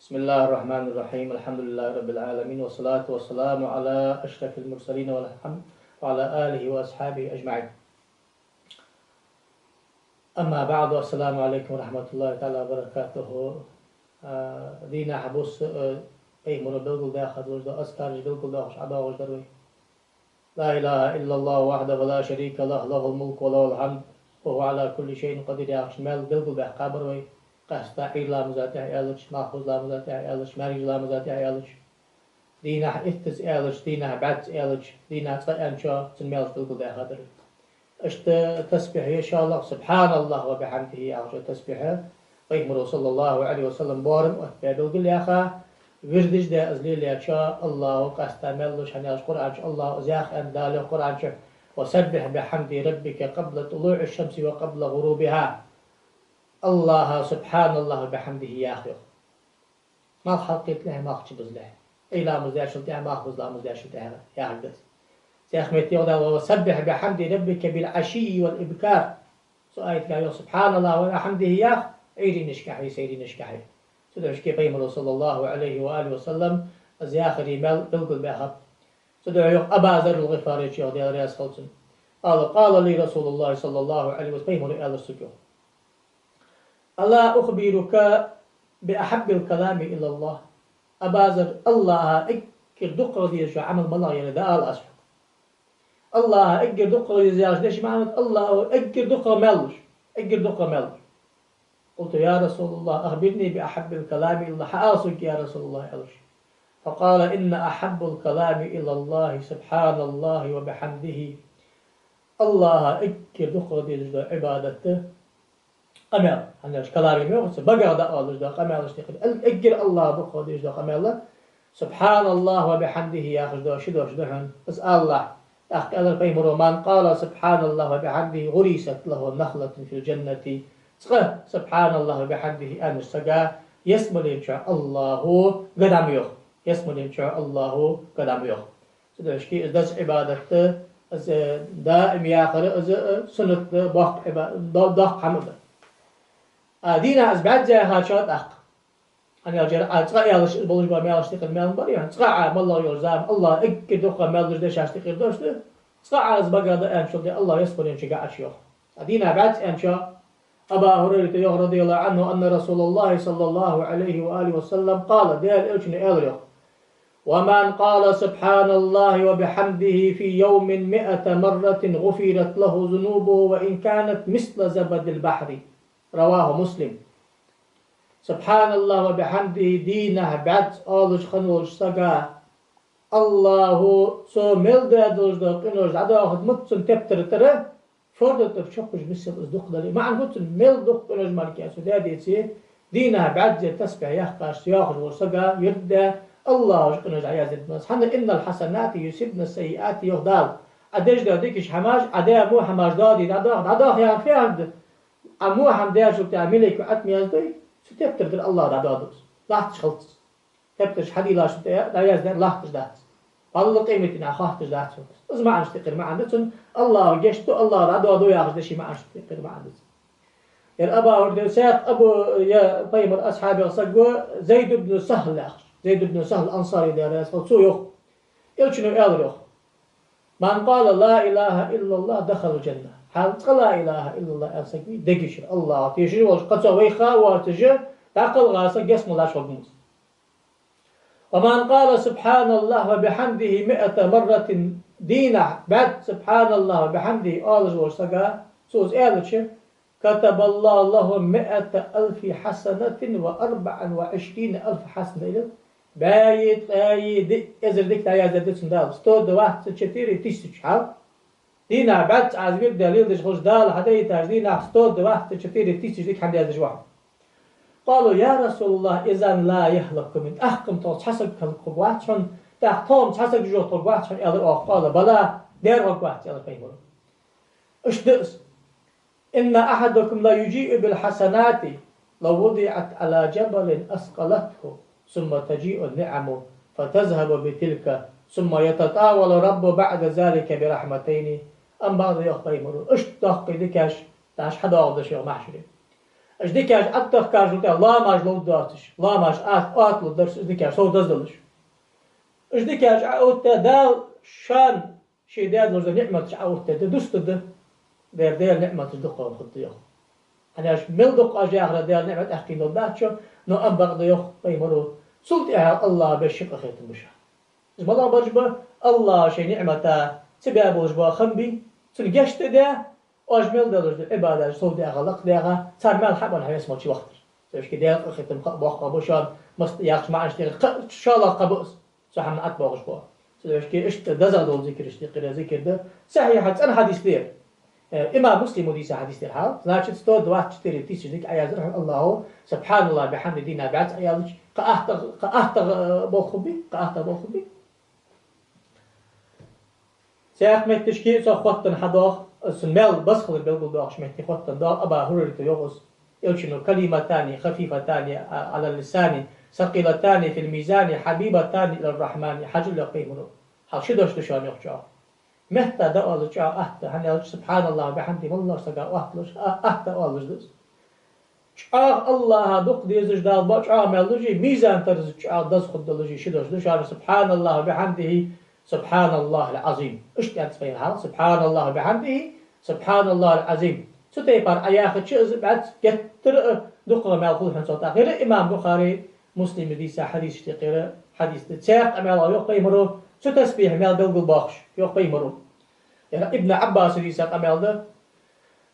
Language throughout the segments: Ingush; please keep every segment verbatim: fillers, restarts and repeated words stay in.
بسم الله الرحمن الرحيم. الحمد لله رب العالمين، والصلاة والسلام على أشرف المرسلين والحم-، وعلى آله وأصحابه أجمعين. أما بعد، السلام عليكم ورحمة الله تعالى وبركاته. А, дийнахьа, бус-, а, пайхамара белгалдаьха долаш да, азкараш белгалдоахаш, ӀодоагӀаш дар вай. لا إله إلا الله وحده لا شريك له، له الملك وله الحمد وهو على كل شيء قدير яхаш мел белгалбаьккхабар вай. Къаьстта Ӏуйра ламаза тӀехьа аьлча, малхбуза ламаза тӀехьа аьлча, маьркӀажа ламаза тӀехьа аьлча, дийнахьа иттаза аьлча, дийнахьа бӀаьзза аьлча, дийнахьа цкъа аьнначоа цун маьлаш белгалдаьха дар вай. Иштта тасбихь я, иншааллахӀ, سبحان الله وبحمده яхача тасбихьа, пайхамара, صلى الله عليه وسلم, боарам оттабаь белгалъяьха, вирдаш даь из лелаечоа, АллахӀа къаьстта мел луш, хӀана аьлча Къуръан чу АллахӀа из яха аьннад, Дала йоах Къуръан чу: «وسبح بحمد ربك قبل طلوع الشمس وقبل غروبها». АллахӀа سبحان الله وبحمده яха йоах. Малх хьалкхийталехь, малх чубузалехь. Ӏуйра ламаз даьчул тӀехьа, малхбуза ламаз даьчул тӀехьа яхар да из. Цхьан метте йоах Дала: «وسبح بحمد ربك بالعشي والإبكار». Цу аятагахь йоах: سبحان الله وبحمده яха Ӏуйренашкахьеи сайренашкахьеи. Цудухьа пайхамара, صلى الله عليه وآله وسلم, из яхаре мел белгалбаьхаб. Цудухьа йоах Абу Зарр аль-ГӀифаречо, йоах, Даьла раьза хилва цунна: قال، قال لي رسول الله صلى الله عليه وسلم, пайхамара аьлар сога, йоах: «ألا أخبرك بأحب الكلام إلى الله؟» Абу Зарр, АллахӀа эггара дукхагӀа дезаш дола Ӏамал малагӀа я, да ала аз хьога. АллахӀа эггара дукхагӀа деза яхача дешай маӀан да: АллахӀа эггара дукхагӀа мел луш, эггара дукхагӀа мел луш. قلت: يا رسول الله، أخبرني بأحب الكلام إلى الله. Хьаала сога, я РасулаллахӀ, аьлар. فقال: إن أحب الكلام إلى الله سبحان الله وبحمده. АллахӀа эггара дукхагӀа дезаш дола Ӏибадат да къамаьл. ХӀана аьлча калам йоах цо, багах дӀаоалаш дола къамаьлашта юкъера. Эл-, эггара АллахӀа дукхагӀа дезаш дола къамаьл да سبحان الله وبحمده яхаш дола ши дош да хьона. Из алалахь, тӀаккха аьлар пайхамара: «من قال سبحان الله وبحمده غرست له نخلة في الجنة». Цкъа سبحان الله وبحمده аьннача сага ялсмален чу АллахӀа га дӀа ма йоах. Ялсмален чу АллахӀа га дӀа ма йоах. Цудухьа из деза Ӏибадат да, из даим яхар, из суннат да, боккха Ӏиба-, до-, доккха хӀама да. А дийнахьа из бӀаьзза яхачоа тӀаккха, хӀана аьлча Ӏа цкъа аьлча из болаш бола маьлашта юкъера маьл ма бар, хӀана, цкъа Ӏа малагӀа йола зама, АллахӀа эггара дукхагӀа мел луш дешашта юкъера дош да, цкъа Ӏа из багах дӀааьнначул тӀехьа АллахӀа ялсмален чу га Ӏочуйоах. А дийнахьа бӀаьзза аьнначоа, Абу ХӀурайрата йоах, رضي الله عنه، أن رسول الله صلى الله عليه وآله وسلم قال, Даьла Элчано аьлар, йоах: «ومن قال سبحان الله وبحمده في يوم مائة مرة غفرت له ذنوبه وإن كانت مثل زبد البحر». رواه مسلم. سبحان الله وبحمده дийнахьа бӀаьзза оалаш хинна волча сага АллахӀа цо мел даь долаш дола къинош дӀадоахаргда цун тептара тӀара, форда тӀара чокхаш миссел из дукха дале. МаӀан фу да цун? Мел дукха къинош мара кхы цо даь деце, дийнахьа бӀаьзза тасбихь яьккхача, йоахаш волча сага юртда АллахӀа уж къинош дӀаяздаргда цунна. ХӀана, «إن الحسنات يذهبن السيئات», йоах Дала. Ӏа деш дола дикача хӀамаш, Ӏа даь во хӀамаш доаде, дӀадоах, дӀадоах яхар фу яхар да? Ӏа во хӀама даьчул тӀехьа малейко Ӏатма яздой, цу тептара тӀара АллахӀа дӀадоаду из. Латташ хилац. Тептараш хьадийллачул тӀехьа дӀаяздаьр латташ дац. Валлахӏи, къематдийнахьа хоатташ дац цунна. Из маӀанашта юкъера маӀан да цун, АллахӀа гешт ду, АллахӀа дӀадоаду яхаш дешай маӀанашта юкъера маӀан да из. Ер Абу ХӀурайрас, Абу, е пайхамара асхьабех саг ва, Зайд ибн Сахьл яхаш. Зайд ибн Сахьл Ансари, Даьла раьза хилва цунна, цо йоах. Элчано аьлар, йоах: «من قال لا إله إلا الله دخل الجنة». Хьал цкъа لا إله إلا الله аьнна саг вий, дег йича, АллахӀ тешаш волаш, кхы цо вайха а воацаш, дӀакхалха саг ялсмале дӀачугӀоргва из. «ومن قال سبحان الله وبحمده مائة مرة», дийнахьа бӀаьзза سبحان الله وبحمده оалаш волча сага, цо из аьлча, «كتب الله له مائة ألف حسنة وأربعا وعشرين ألف حسنة», или бӀаьи, ткъаьи, диъ эзар дика дӀаяздаьд цунна Дала. Сто двадцать четыре тысячи, хьал. Дийнахьа бӀаьзза Ӏа из вирд даь леладеш хилча, Дала хьадайташ дийнахьа сто двадцать четыре тысячи дика хӀама даьдеш ва хьо. «قالوا: يا رسول الله، إذن لا يهلك من», тӀаккха-м тхо цхьа саг хӀалакхургвац хьона, тӀаккха тхо-м цхьа саг жожагӀате гӀоргвац хьона, аьлар оаха. «قال: بلى», дера гӀоргвац, аьлар пайхамара. Иштта да из. «إن أحدكم ليجيء بالحسنات لو وضعت على جبل أثقلته، ثم تجيء النعم فتذهب بتلك، ثم يتطاول الرب بعد ذلك برحمتين». Амма бакъда, йоах пайхамара, иштта доккхий дикаш дӀа хьадоагӀаргда шоана махьшаре. Уж дикаш Ӏоттахкаржал тӀехьа лоамаш ловш доацаш, лоамаш а-, отталуш дарс уж дикаш сов даза долаш. Уж дикаш Ӏоотта Дала шоана ший даь долаш дола ниӀматаш Ӏоотта да, дустаргда. Дера Даьла ниӀматаш дукха хургда йоах. ХӀана аьлча мел дукха оаш яхар Даьла ниӀмат аьккхийна долаш дац шо, но ам бакъда йоах пайхамаро, цул тӀехьа АллахӀа беш ши къахетам ба шоана. Из малагӀа бараш ба? АллахӀа ший ниӀмата ца баь болаш бола хам бий, цунна гешт а даь, оаш мел долаш дола Ӏибадаташ сов даьха, лакха даьха, цар маьл хьабенна хьавес молча вахийтар. Цу вешки Даьла къахетам кхаъ боаккхаш ба шоана, массадола яхача маӀанашта тӀера кхаъ шоллагӀа кхаъ ба из. Цу хӀаман тӀа боагӀаш ба. Цу вешки иштта дезагӀа дола зикараш тӀехьара зикар да. Сахьихь цӀена хьадис да ер. Э, имам Муслима дийца хьадис да ер хьал. Значит, сто двадцать четыре тысячи зикар Ӏояздир хьона АллахӀа, субхьаналлахӀи ва бихьамдихӀи дийнахьа бӀаьзза Ӏояьлча, кхы ах тӀа, кхы ах тӀа, э, болх хургбий, кхы ах тӀа болх хургбий. Цхьаькха меттигашка цох хоттаденна хьадоагӀа, цун маьл база хилар белгалдоахаш метте хоттаденна доагӀа, Абу ХӀурайрата йоах из, Элчано: «كلمتان خفيفتان على اللسان ثقيلتان في الميزان حبيبتان إلى الرحمن», хьажал йоах пайхамаро. Хьал ши дош да шоана йоах чӀоагӀа. Метта дӀаоалаш чӀоагӀа атта, хӀана аьлча субхьаналлахӀи ва бихьамдихӀи моллагӀа сага отталуш, а-, атта оалаш да из. ЧӀоагӀа АллахӀа дукха дезаш, Дала бо-, чӀоагӀа мел луш, мизан-тараза чӀоагӀа деза хургдолаш ши дош да шоана: «سبحان الله وبحمده، سبحان الله العظيم». Иштта аьнна пайхамаро: «سبحان الله وبحمده، سبحان الله العظيم». Цу тайпара Ӏояхача из бӀаьзза геттара а дукхагӀа маьл хул хьона цох тӀаккха. Ер имам Бухаре, Муслима дийца хьадисашта юкъера хьадис да. Цхьаькха къамаьл йоах пайхамаро, цу тасбихьа маьл белгалбоаккхаш йоах пайхамаро. Ер Ибн Ӏаббаса дийца къамаьл да: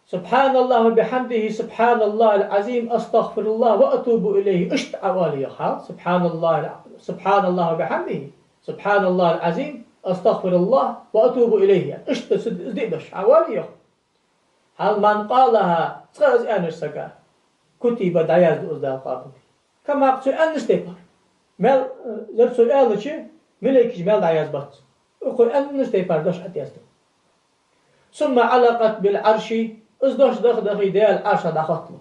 «سبحان الله وبحمده، سبحان الله العظيم، أستغفر الله وأتوب إليه». Иштта Ӏоала йоах хьал: «سبحان الله، سبحان الله وبحمده، سبحان الله العظيم، أستغفر الله وأتوب إليه». Иштта цу д-, из диъ дош Ӏоала йоах. Хьал: «من قالها», цкъа из аьннача сага, «كتب», дӀаязду из Дала къабулдий. Кама, цо аьннача тайпара. Маьл, э, ер цо аьлча, малейкаша маьл дӀаязбац. Укхо аьннача тайпара дош Ӏоязду. «ثم علقت بالعرش», из дош даха-дахе Даьла Ӏарша дӀахотталу.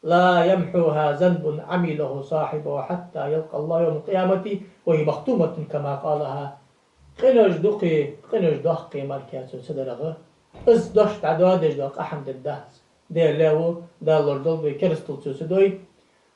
«لا يمحوها ذنب عمله صاحبه حتى يلقى الله يوم القيامة وهي مختومة كما قالها». Къинош дукха, къинош доккха мара цо ца дарагӀа, из дош дӀадоадеш дола къа хӀама дергдац. Даьла лаьво, Дала лорадолда вай, керастал цо ца дой.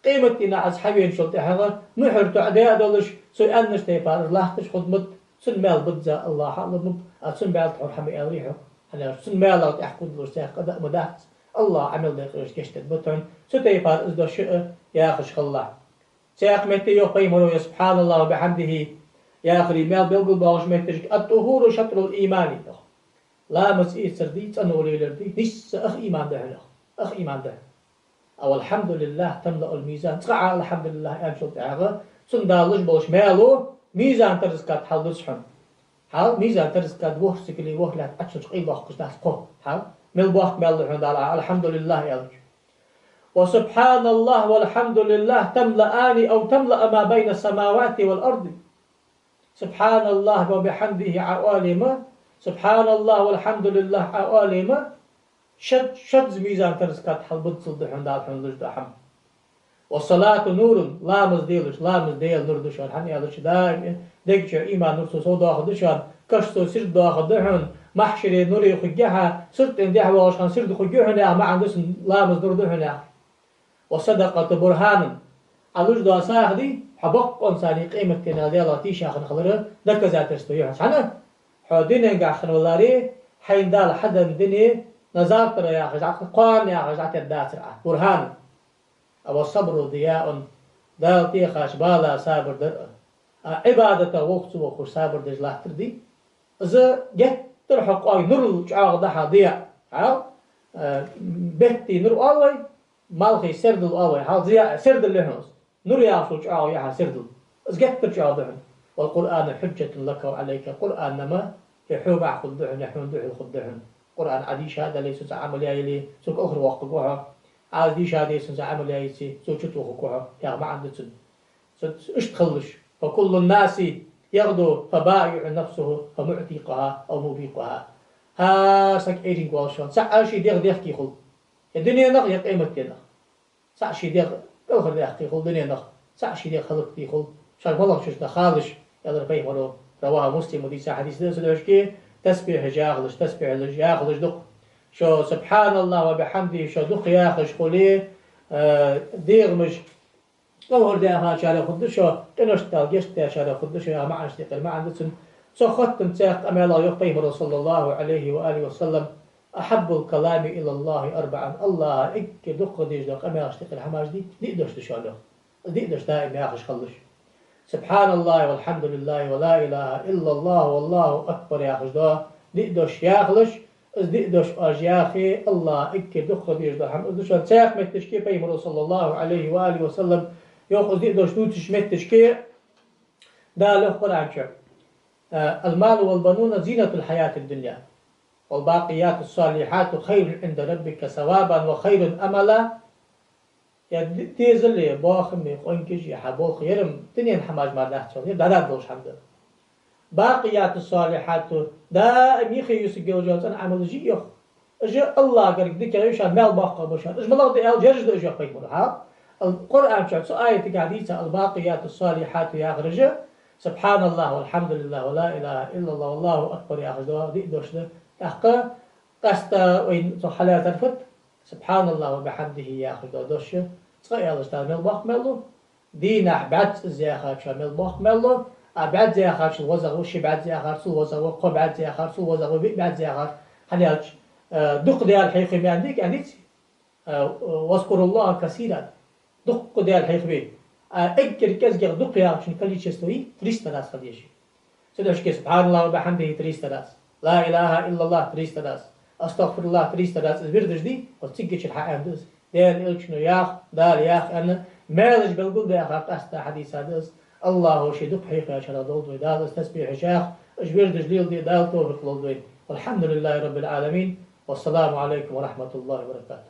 Къематдийнахьа из хьавеначул тӀехьагӀа мухӀар тоӀадаь а долаш, цо аьннача тайпара из латташ хургда-м, цун маьл бизза АллахӀа хьалургба, а цун бӀаьл тхьовра хӀама аьларий хьога? ХӀана аьлча цун маьлах тӀехьа кхувдалуш цхьаккха а да ма дац. АллахӀа Ӏамал декъараш гешт дергда тхона. Цу тайпара из дош а яхаш хилалахь. Цхьаькха метте йоах пайхамаро: «يا سبحان الله وبحمده» яхари маьл белгалбоахаш меттигашка: «الطهور شطر الإيمان», йоах. Ламаз эцар дий, цӀено лелар дий, нийсса ах иман да хьона, ах иман да хьона. А «والحمد لله تملأ الميزان», цкъа а «الحمد لله» аьнначул тӀехьагӀа, цунна Дала луш болча маьло мизан-тараза кад хьалдуз хьона. Хьал, мизан-тараза кад ворхӀ сикали ворхӀ лаьтта Ӏочулча къайладоаккхаш дац кхо. Хьал, мел боккха маьл да хьона Дала «الحمد لله» аьлча. «وسبحان الله والحمد لله تملأان أو تملأ ما بين السماوات والأرض». «سبحان الله وبحمده» Ӏа оале-м, «سبحان الله والحمد لله» Ӏа оале-м, шад-, шадда мизан-тараза кад хьалбуззалда хьона Дала хьона луш дола хӀама. «والصلاة نور», ламаз делаш, ламаз Даьла нур да шоана, хӀана аьлча даим дега чу иман нур цо совдоахаргда шоана, каш цо сийрда доахаргда хьона, махьшаре нуре хургья хьо, сирата тӀа дехьавоагӀаш хана сийрда хургья хьона яха маӀан да цун, ламаз нур да хьона яха. «والصدقة برهان». Ӏа луш дола сагӀа дий, хьо боккъонца къематдийнахьа Даьлах тийша хинна хилара доказательство я хьона. ХӀана? Хьо дуненгахь хинна валаре, хьайна Дала хьаденна дуне назартара яхаш, кхоана яхаш дӀатеттадацар Ӏа. Бурхан. «والصبر ضياء», Дала тӀехача бала сабар дар а. А Ӏибадатах вовха ца вохуш сабар деш латтар дий, из геттара хьо къоаг нурал чӀоагӀа да хьа дия. Хьал, э, бетта нур оал вай, малхий сердал оал вай, хьал, зия, сердал я хьона из. Нур яхачул чӀоагӀа я хьа сердал. Из геттара чӀоагӀа да хьона. «والقرآن حجة لك وعليك». Къуръан-м е хьогахьа хургда хьона, е хьона духьал хургда хьона. Къуръан Ӏа дийша а дале, цунца Ӏамал яь яле, цунга алхара воаккхаргва хьо. Ӏа из дийша а де, цунца Ӏамал яь йице, цо чутохаргва хьо, яха маӀан да цун. Цу, цу иштта хилалаш: «فكل الناس يغدو فبائع نفسه فمعتقها أو موبقها». ХӀара саг Ӏуйранга воалл шоана, цаӀ ший дегӀ дехке хул. Е дуненах, е къематденах. ЦаӀ ший дегӀ кӀалхардаьккхе хул дуненах, цаӀ ший дегӀ хӀалакде хул, шоаш малагӀча чура халаш, аьлар пайхамаро. رواه مسلم, дийца хьадис да из, цу дешаца тасбихьаш яхалаш, тасбихьаш яхалаш дукха. Шо «سبحان الله وبحمده» шо дукха яхаш хуле, э, дегӀамаш кӀалхардаьхачарех хургда шо, къиношта Дала гешт дечарех хургда шо яха маӀанаш тӀехьа къамаьл да цун. Цох хоттам цхьа къамаьл йоах Пайхамара, صلى الله عليه وآله وسلم: «أحب الكلام إلى الله أربع». АллахӀа эггара дукха дезаш дола къамаьлаш тӀехьа къамаьл да, диъ дош да шоана. Диъ дош даим яхаш хилалаш. «سبحان الله والحمد لله ولا إله إلا الله والله أكبر» яхаш дола диъ дош яхалаш, из диъ дош оаш яхе, АллахӀа эггара дукха дезаш дола хӀама из да шоана. Цхьан метташка Пайхамара, صلى الله عليه وآله وسلم, йоах, из диъ дош дувцача метташка Дала йоах Къуръан чу: «المال والبنون زينة الحياة الدنيا والباقيات الصالحات خير عند ربك ثوابا وخير أملا». Е д-, дезал е, бохам е, къонгаш е, хьа болх е, ер-м дунен хӀамаш мара дац, ер дӀадоагӀаш долаш хӀама да. «الباقيات الصالحات», даим йиса йолаш йола цӀена Ӏамалаш я йоах. Уж АллахӀа гарга дикагӀа я шоана, маьл боккхагӀа ба шоана. Уж малагӀа да аьлча, ераш да уж, йоах Пайхамара. ХӀа? Ал-, Къуръан чу цу аятага хьадийца «الباقيات الصالحات» яхар уж: «سبحان الله والحمد لله ولا إله إلا الله والله أكبر» яхаш дола диъ дош да. ТӀаккха къаьстта вайна цох хьалаьцар фуд? «سبحان الله وبحمده» яхаш дола дош я. Цкъа аьлча, Дала мел боккха маьл лу. Дийнахьа бӀаьзза из яхачоа мел боккха маьл лу. А бӀаьзза яхачул возагӀа ва ши бӀаьзза яхар, цул возагӀа ва кхо бӀаьзза яхар, цул возагӀа ва виъ бӀаьзза яхар. ХӀана аьлча, э, дукха Даьла хьехаве ма аьннадий, аьннадий цо? Э, «واذكروا الله كثيرا». Дукха Даьла хьехаве. А эггара кӀезигагӀа дукха яхачун количество я триста раз хила езаш. Цудухьа «سبحان الله وبحمده» триста раз, «لا إله إلا الله» триста раз, «أستغفر الله» триста раз из вирдаш дий, вот цигачара хьааьннад из. Даьла Элчано ях, Дала ях аьнна, маьлаш белгалдаьха къаьстта хьадийцад из. АллахӀа ший дукха хьехаваьчарех долда вай Дала из тасбихьаш ях, уж вирдаш леладе Дала товфикъ лолда вайна. والحمد لله رب العالمين. والسلام عليكم ورحمة الله وبركاته.